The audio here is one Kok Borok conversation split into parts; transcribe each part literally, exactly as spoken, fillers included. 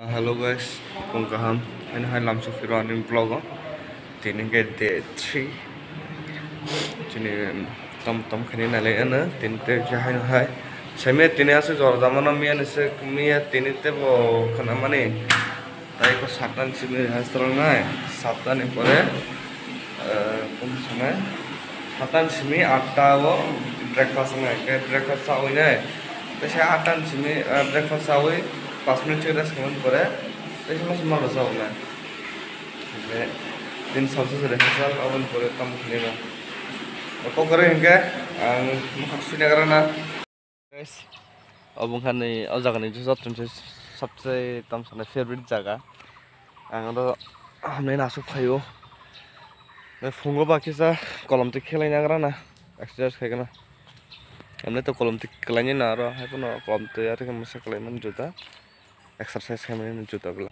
Hello guys, kung kaham. Haino hai lamsu phiro ani vlog o. Tini ke day three. Tini tom tom khani nalai ano. Tini te je haino hai. Semi tini ase jor jamano miya ni se miya tini te bo khana mani. Tai ko sattan simi restaurant nai. Sattan ni pore Eh, kung sanai, hatan simi atta o breakfast wngnai, khe breakfast chawi nai, tei se hatan simi, eh, breakfast chawi pas minute se rest khaimani pore, tei se masa malo chawi nai. Tei tini salsa se rest chal, aboni pore tamo khwlai no. Kok kwrwi hinkhe ang bwkhak sui nagra na. Guys, obo wngkha ni o jaga ni joto ni sabse tamo sanai favorite jaga. Ang oro hamnai no aswk phaio. Phungo ba kisa kolom twi khelai nagra na, exercise khai gana. Emne to kolom twi kwlai ni na aro, hai phano kolom twi aro khe mwsa kwlai mani juda, exercise khai mani juda bwla.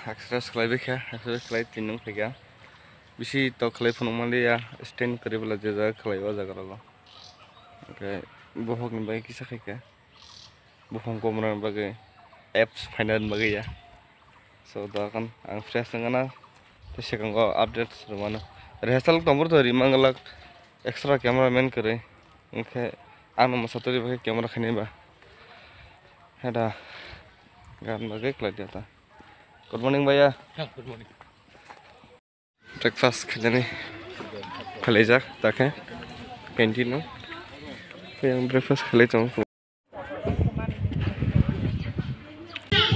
Exercise khlaibai kha, exercise khlai tini wng phaikha. Bisi tok khlai phunuk manliya, stand kwrwi bwla je jaga khlai o jaga rogo. Hwnkhe bohok ni bagwi kisa khaikha. Buphang komorani bagwi apps phainani bagwi ya. So, dokan ang fresh wngana tei sekango updates rwmano. Rehearsal tongphuru to rimang glak extra camera man kwrwi. Hwnkhe ano mwsatwi bagwi camera khainai ba. Heda gan bagwi khlai dia ta. Good morning, bhaiya. Ha, good morning. Breakfast khainani phailaijak, ta khe canteen o. Tei ang breakfast khailai tongo.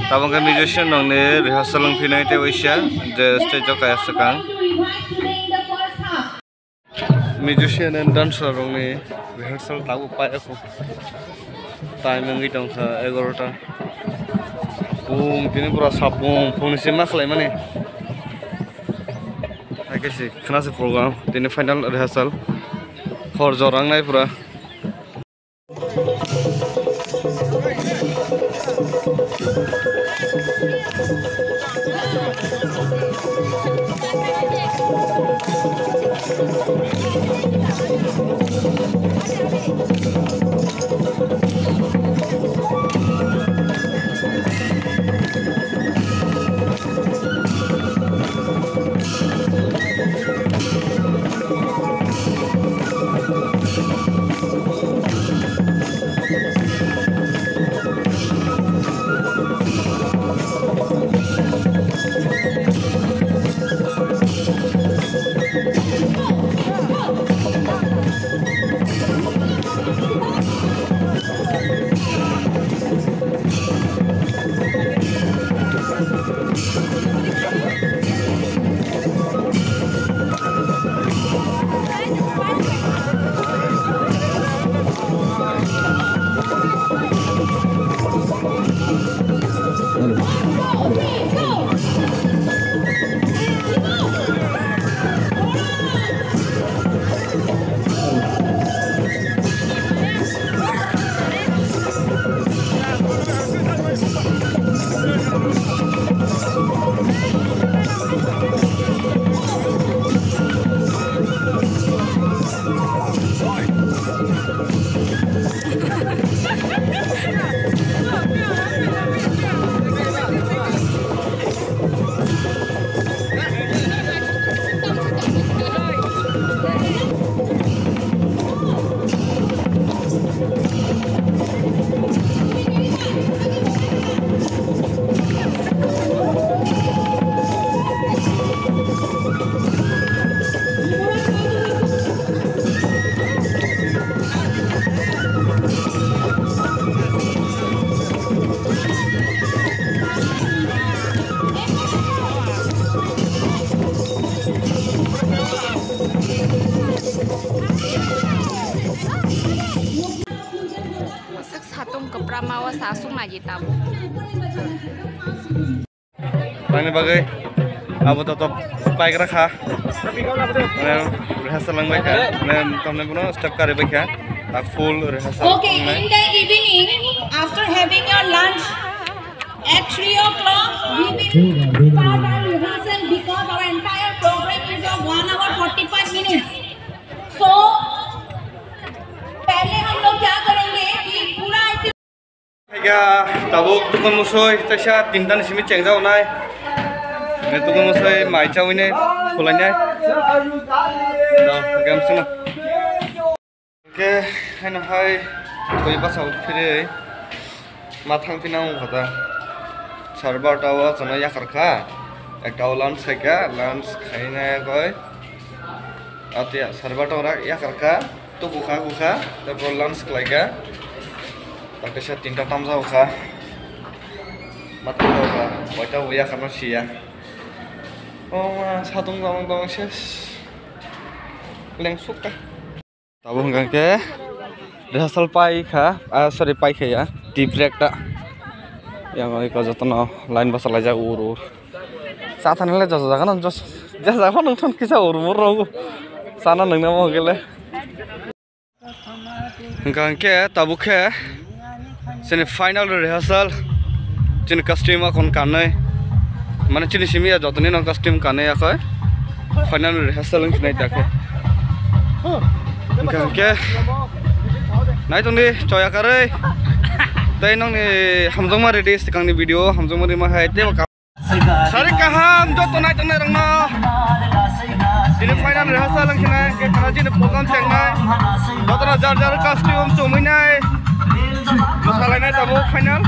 Tabuk khe musician rokni rehearsal wng phinai tei waisa je stage o kaya swkang. Musician and dancer rokni rehearsal tabuk pai o. Time wngwi tongkha egarota. Pung tini pura sapung, pungni sima khlaimani. Hai khe se khna se program, tini final rehearsal. Hor jor wngnai pura. Mawa sasuk na jita bo. Tangni bagwi abo to, to paigra kha. Mane rehearsal langbai kha. Mane tamni bono step kari bai kha. A full rehearsal. Okay, in the evening, after having your lunch at three o'clock, we will start our rehearsal because our entire program is of one hour forty-five minutes. So, पहले हम लोग क्या करेंगे कि पूरा Khaikha tabuk tukun musui, taisa tinta ni simi chengjago nai. Tukun musui mai chawi nai, khulai nai. Do, game sino. Ke, haino hai, thoi basa phiri, ma thang phina wng kha ta. Sar barta o chana yakar kha, ekta o lunch khaikha, lunch khaina koi. Atiya, sar barta ora yakar kha, tuku kha, ku kha, tarpor lunch khlaikha. Takte sa tinta tamjao kha. Matang jao kha, koita bo yakarno siya. O ma, satung tamang tamang ses. Lengsuk kha. Tabuk hwnkha khe rehearsal pai kha, ah, sorry, pai kha ya, tea break ta. Yang oi ko jotono line basa laijak ur ur. Sa thani le joto jaga no jos, ja jaga no thon kisa ur mur rogo. Sana nang namo gele. Hwnkha khe tabuk khe chini final rehearsal, chini costume akon kanwi, mane chini simi ya jotoni no costume kanwi yakoi final rehearsal wng sinai dakhe. Hwnkha khe nai tongdi choya karwi tei nongni hamjakma ridi swkangni video hamjakma rima hai tei Sari kaham joto nai tongnai rokno. Chini final rehearsal wng khe nai, hwnkhe khana chini program chengnai. Jotono jar jar costume chumui nai. Bwsalainai tabuk final.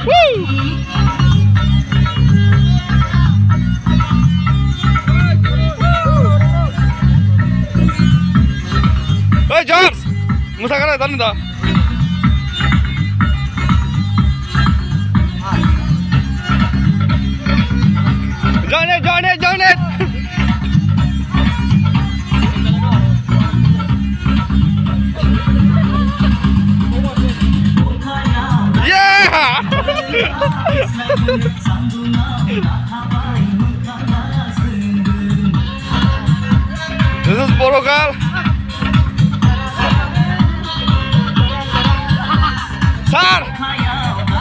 Woo! Hey, George! Musa kana tani da? Join it, join it, join it! Yeah! This is Borokal. Sir,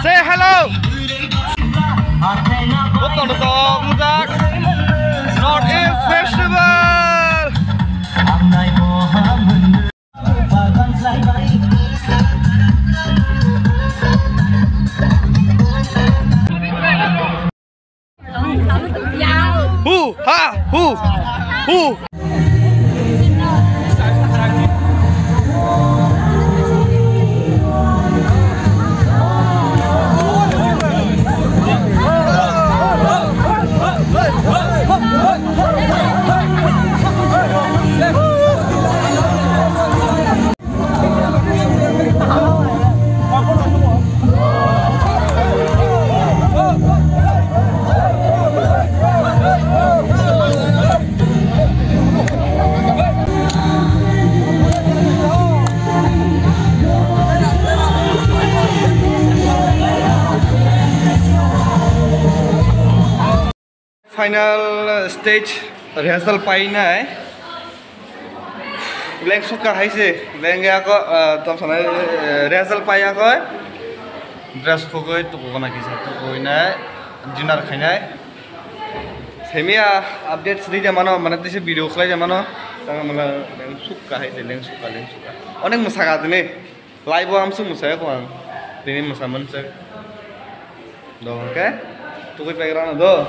say hello. Welcome to the Muzak North East Festival. Hu, ha, hu, hu. Final stage rehearsal painai. Leng sukha hai se, leng ya ko, ah, tom sanai, eh, rehearsal pai ya ko. Dress khogoi, tuku gana kisa, tuku inai, dinner khainai. Semiya updates ri jamano, mane tise video khlai jamano. Tang mala leng sukha hai se, leng sukha, leng sukha. Onek mwsakha tini. Live o amsuk mwsaya ko ang. Tini mwsa mansuk. Do, okay? Tukui pairano do.